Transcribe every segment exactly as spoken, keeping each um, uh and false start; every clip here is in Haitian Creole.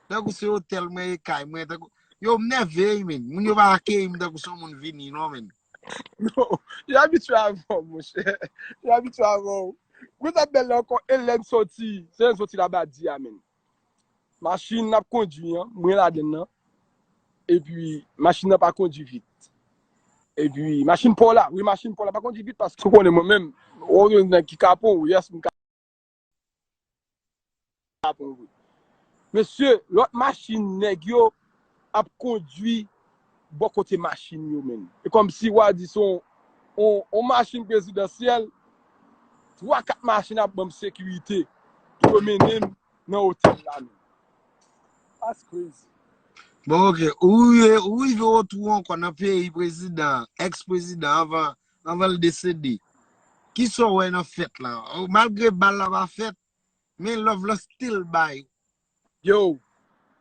Tankou se otèl mwen e kay mwen. Tankou, yo, m nève, men. Moun yo pa akeyi m tankou se yon moun vini, non, men. Non, yo abitye avè w, monchè. Yo abitye avè w. Gwo zafè bèl la ankò, e lè n soti, se lè n soti Labadi a, men. Machin n ap kondui an, mwen ladann nan. Epi, machin nan pa kondui vit. Epi, machin pa w la, wi, machin pa w la pa kondui vit paske ou konnen mwen menm, ou nèg ki kapon, yes, m kapon, wi. Mesye, lòt machin nèg yo ap kondui bò kote machin yo, menm. E kòmsi w a di se yon, yon, yon machin prezidansyèl, twa, kat machin ap ban m sekirite pou yo mennen m nan otèl la, menm. That's crazy. Bon, ok. Ou rive, ou rive retwouve w ankò nan peyi prezidan, èks prezidan, anvan, anvan l desede. Kisa w wè nan fèt la? Malgre bal la pa fèt, men love la still bay. Yo,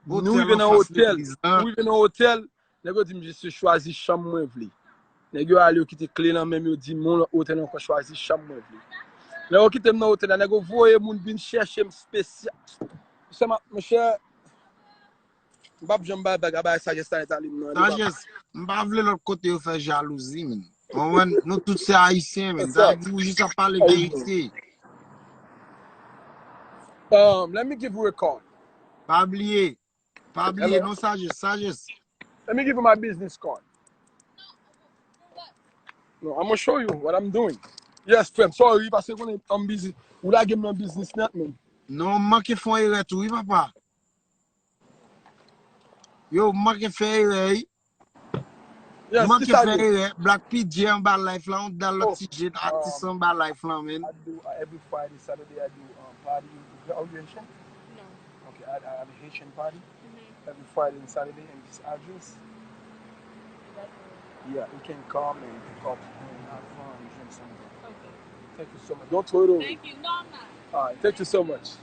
nou rive nan otèl, nou rive nan otèl, nèg yo di m jis yo chwazi chanm mwen vle. Nèg yo ale, yo kite kle nan men m, yo di m yon lòt otèl ankò, chwazi chanm mwen vle. Lè yo kite m nan otèl la, nèg yo voye moun vin chèche m espesyal. Monchè, m ap, monchè, m p ap janm bay vag a bagay Sajès ta enstale m nan. Li pa. Sajès, m pa vle lòt kote yo fè jalouzi, men. Konprann? Nou tout se Ayisyen, men. Sa vle di ou jis ap pale verite. Um, let me give you a card. Pa bliye. Pa bliye, non, Sajès, Sajès. Let me give you my business card. No, I'm gonna show you what I'm doing. Yes, frè m, sorry, paske konnen I'm busy. Ou lage m nan business nèt, men. Non, m manke fè yon erè tou, wi, papa. Yo, m manke fè erè, wi. M manke fè erè. Black P J anba live la, yon dal lòt ti jèn atis anba live la, men. I do, uh, every Friday, Saturday, I do, um, party. Are you Haitian? No. Okay, I, I have a Haitian party every Friday and Saturday in this address. Yeah, you can come and pick up and have fun and drink something. Okay. Thank you so much. Don't throw it away. Thank you. No, I'm not. All right, thank you so much.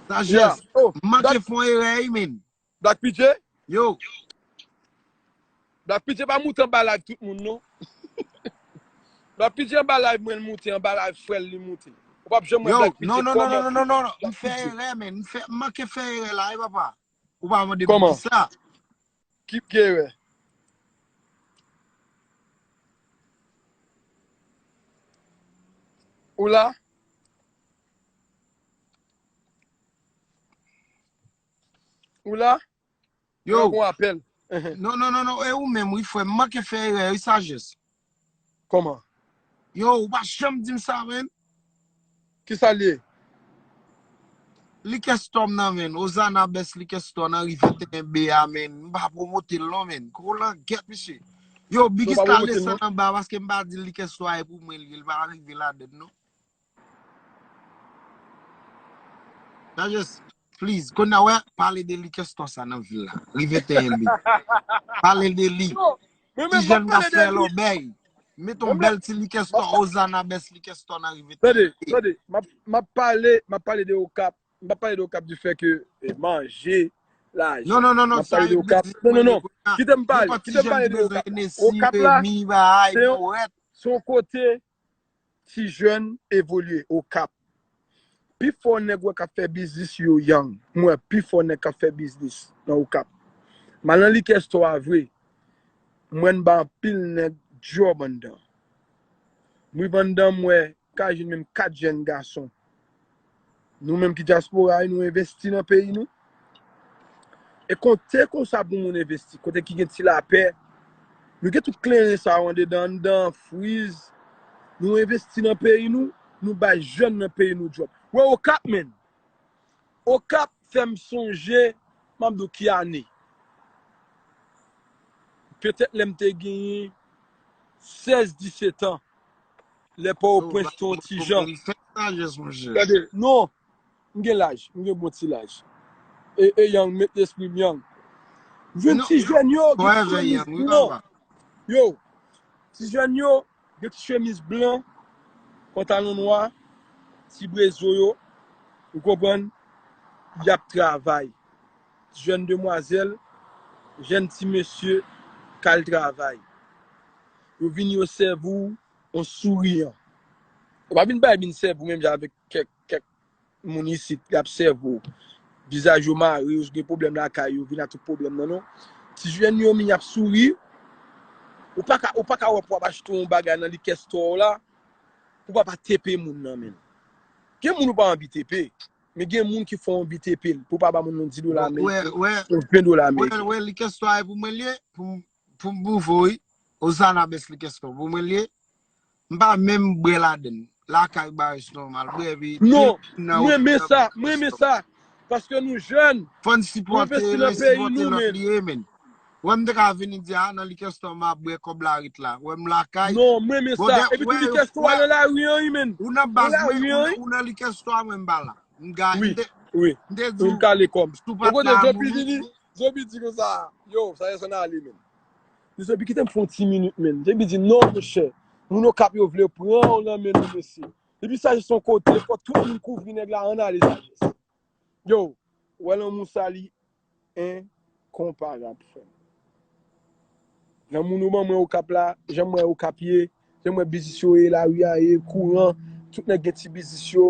Sajès, m manke fè yon erè, wi, men. Black P J? Yo. Black P J pa moute anba live tout moun, non. Black P J anba live mwen, l moute, anba live frè l, li moute. Ou p ap janm wè Black P J kòman. Yo, non, non, non, non, non, non, non. M fè erè, men. M fè, m manke fè erè la, wi, papa. Ou pa mande m kisa. Ki, ki erè? Ou la? Ou la? Yo. Mwen gon apèl. Non, non, non, non. E ou menm, wi, frè m. M manke fè erè, wi, Sajès. Kòman? Yo, ou pa janm di m sa, men. Kisa l ye? Likèstò m nan, men. Ozana Best Likèstò nan ri venteyen B a, men. M pa pwomote l, non, men. Gwo langèt, mesye. Yo, Bigista desann anba, paske m pa di l Likèstò a e pou mwen li ye. L pa rive ladann, non. Sajès, please. Kounye a, wè, pale de Likèstò sa nan vil la. Ri venteyen B. Pale de li. Ti jèn k ap fè lòbèy. Met yon bèl ti Likèstò, Ozana Best Likèstò nan ri venteyen B. Tande, tande. M ap, m ap pale, m ap pale de Okap. M p ap pale de Okap du fait que, eh, manje, lajan. Non, non, non, non, m ap pale de Okap. Non, non, non. Kite m pale, kite m pale de Okap. Okap la, se yon, se yon kote ti jèn evolye Okap. Pifò nèg wè k ap fè biznis yo young. M wè pifò nèg k ap fè biznis nan Okap. M al nan likèstò a vre. M wè n ba anpil nèg djòb anndan. M rive anndan, m wè ka jwenn menm kat jèn gason. Nou menm ki dyaspora, nou envesti nan peyi nou. E kote konsa pou moun envesti, kote ki gen ti lapè. Nou gen tout kleren sa yo andedan, anndan, friz. Nou envesti nan peyi nou, nou bay jèn nan peyi nou djòb. Wè Okap, menn. Okap fè m sonje, m ap di w ki ane. Petèt lè m te genyen sèz, disèt an. Lè Pòtoprens te yon ti jan. Gade, non, m gen laj, m gen bon ti laj. E, e young, met lespri m young. M jwenn ti jèn yo, gen ti chemiz blan. Yo, ti jèn yo, gen ti chemiz blan, pantalon nwa, ti brezo yo, ou konprann, y ap travay. Jèn demwazèl, jèn ti mesye k al travay. Yo vini, yo sèvi w yon souriyan. Yo pa vin bay vin sèvi w menm jan avèk kèk, kèk moun isit k ap sèvi w. vizaj yo mare, yo gen pwoblèm lakay yo, vin ak tout pwoblèm nan non. Ti jèn yo menm y ap souri. Ou pa ka, ou pa ka wè pou w ap achte yon bagay nan likè store w la, pou w pa pa tepe moun nan menm. Gen moun ou pa anvi tepe, men gen moun ki fè w anvi tepe l, pou w pa ba moun nan dis dola ameriken, yon ven dola ameriken. Wè, likè store a e pou mwen l ye, pou, pou m pwouve w, wi. Ozana Best likè store, pou mwen l ye. M pa menm bwè ladann. Lakay Baris nòmal, bwè epi. Non, mwen renmen sa, mwen renmen sa. Paske nou jèn. Fò n sipòte, lè sipòte lòt li ye, men. Wè m te ka vini di a nan likè store m ap bwè kòb larit la. Wè m lakay. Non, mwen renmen sa. Epi tou likè store a nan lari an, wi, men. Ou nan baz mwen, ou nan likè store mwen m pa la. M ga, m te, m te di w, kale kòm. Si w pa t la, Zobi di konsa, yo, sa se son ale, men. Li se bi kite m fè yon ti minit, men. Li bi di non, monchè. Moun Okap yo vle pran w nan men nou, mesye. Epi Sajes se yon kote, fò tout moun kouvri nèg la, ann ale Sajes. Yo, wè lanmou sa li enkonparab, frè m. Lanmou nou ban mwen Okap la, jan m wè Okap ye, jan m wè biznis yo ye, lari a ye, kouran, tout nèg gen ti biznis yo.